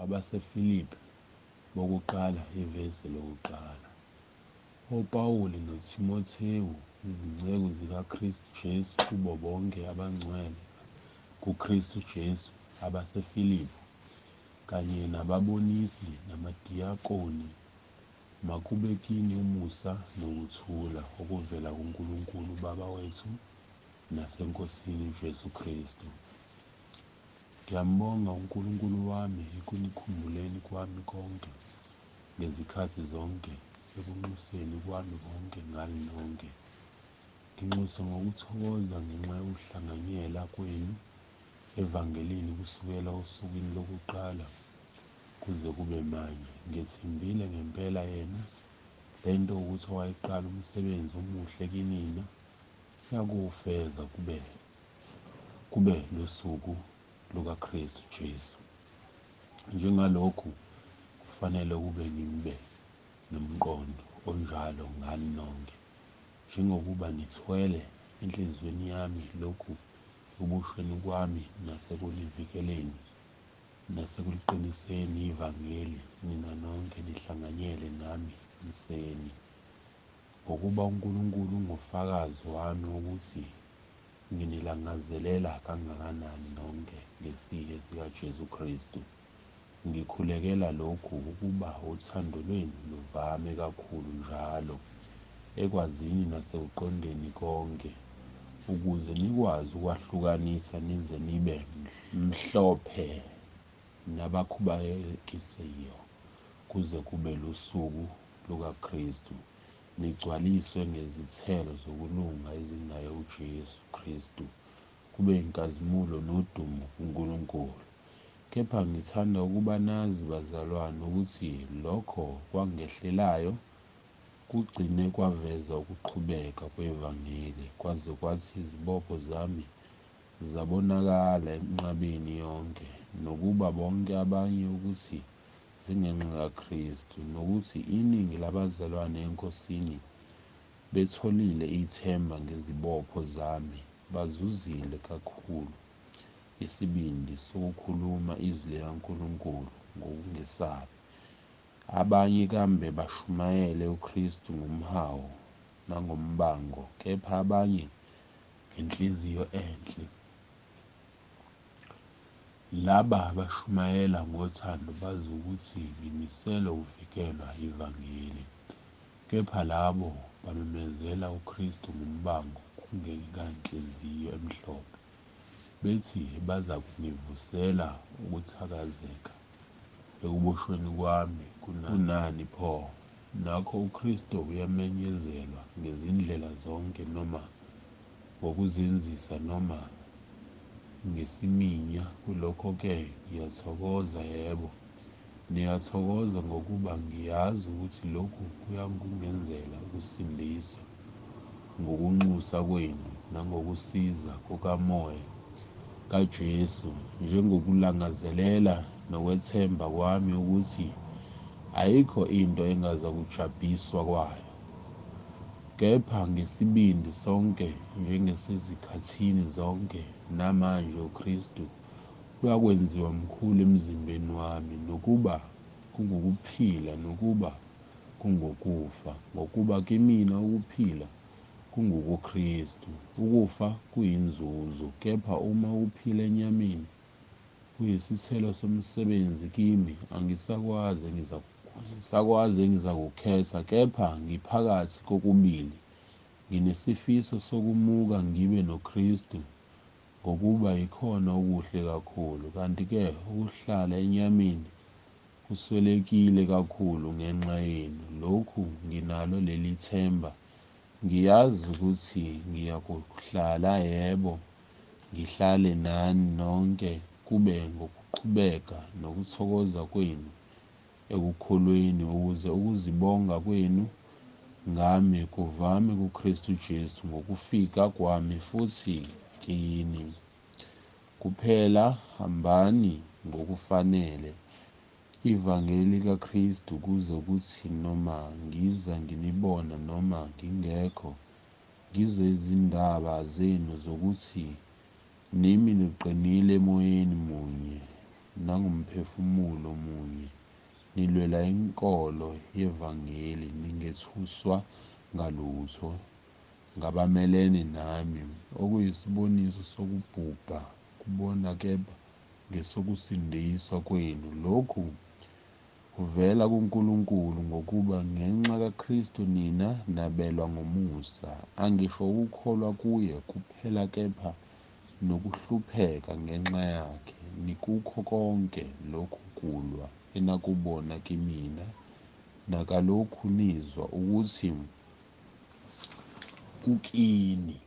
KwabaseFilipi bokuqala ivesi lokuqala. OPawuli noThimothewu, izinceku zikaKristu Jesu, kubo bonke abangcwele kuKristu Jesu abaseFilipi, kanye nababonisi namadiyakoni, makube kini umusa nokuthula okuvela kuNkulunkulu uBaba wethu naseNkosini uJesu Kristu. Ngiyambonga uNkulunkulu wami ekunikhumbuleni kwami konke ngezikhathi zonke, ekunxuseni kwami konke ngani nonke. Nginxusa ngokuthokoza ngenxa yokuhlanganyela kwenu evangelini kusukela osukwini lokuqala kuze kube manje. Ngethembile ngempela yena lento ukuthi owayiqala umsebenzi omuhle kinina uyakuwufeza kube lusuku lukaKristu Jesu. Njengalokhu kufanele kube ngibe nomqondo onjalo ngani nonke, njengokuba nithwele enhliziyweni yami lokhu ekuboshweni kwami nasekunivikeleni nasekuliqiniseni ivangeli, nina nonke nihlanganyele nami emseni. Ngokuba uNkulunkulu ungufakazi wami ukuthi nginilangazelela kangakanani nonke ngesihe sikaJesu Kristu. Ngikhulekela lokhu ukuba uthando lwenu luvame kakhulu njalo ekwazini nasekuqondeni konke, ukuze nikwazi ukwahlukanisa nize nibe mhlophe nabakhubekisiyo kuze kube lusuku lukaKristu, nigcwaliswe ngezithelo zokulunga ezingaye uJesu Kristu, kube inkazimulo nodumo kuNkulunkulu. Kepha ngithanda ukuba nazi, bazalwane, ukuthi lokho kwangehlelayo kugcine kwaveza ukuqhubeka kwevangeli, kwaze kwathi izibopho zami zabonakala enqabeni yonke, nokuba bonke abanye ukuthi zingenxa kaKristu, nokuthi iningi labazalwane eNkosini betholile ithemba ngezibopho zami, bazuzile kakhulu isibindi sokukhuluma izwi likaNkulunkulu ngokungesabi. Abanye kambe bashumayele uKristu ngomhawu nangombango, kepha abanye ngenhliziyo enhle. Laba abashumayela ngothando bazi ukuthi ngimiselwe ukuvikelwa ivangeli, kepha labo bamemezela uKristu ngombango kungenganhliziyo emhlophe, bethi bazakungivusela ukuthakazeka ekuboshweni kwami kunani pho. Nakho uKristu uyamenyezelwa ngezindlela zonke, noma ngokuzenzisa noma ngesiminya, kulokho-ke ngiyathokoza, yebo, niyathokoza, ngokuba ngiyazi ukuthi lokhu kuyakungenzela ukusindiswa ngokunxusa kwenu nangokusiza kukaMoya kaJesu, njengokulangazelela nokwethemba kwami ukuthi ayikho into engazakujabhiswa kwayo, kepha ngesibindi sonke njengesezikhathini zonke namanje uKristu uyakwenziwa mkhulu emzimbeni wami, nokuba kungukuphila nokuba kungukufa. Ngokuba kimina ukuphila kungukuKristu, ukufa kuyinzuzo. Kepha uma ukuphila enyameni kuyisithelo somsebenzi kimi, angisakwazi engizakukhetha, kepha ngiphakathi kokubili. Nginesifiso sokumuka ngibe noKristu, ngokuba yikhona okuhle kakhulu, kanti-ke ukuhlala enyameni kuswelekile kakhulu ngenxa yenu. Lokhu nginalo leli themba, ngiyazi ukuthi ngiyakuhlala, yebo, ngihlale nani nonke, kube ngokuqhubeka nokuthokoza kwenu ekukholweni, ukuze ukuzibonga kwenu ngami kuvame kuKristu Jesu ngokufika kwami futhi kini. Kuphela hambani ngokufanele ivangeli likaKristu, kuze kuthi noma ngiza nginibona noma ngingekho, ngizwe izindaba zenu zokuthi nimi niqinile emoyeni munye, nangomphefumulo munye nilwela inkolo yevangeli, ningethuswa ngalutho ngabamelene nami, okuyisiboniso sokubhubha kubona kepha ngesokusindiswa kwenu. Lokhu kuvela kuNkulunkulu, ngokuba ngenxa kaKristu nina nabelwa ngomusa, angisho ukukholwa kuye kuphela kepha nokuhlupheka ngenxa yakhe, nikukho konke lokhu kulwa enakubona kimina, nakalokhu nizwa ukuthi kukini.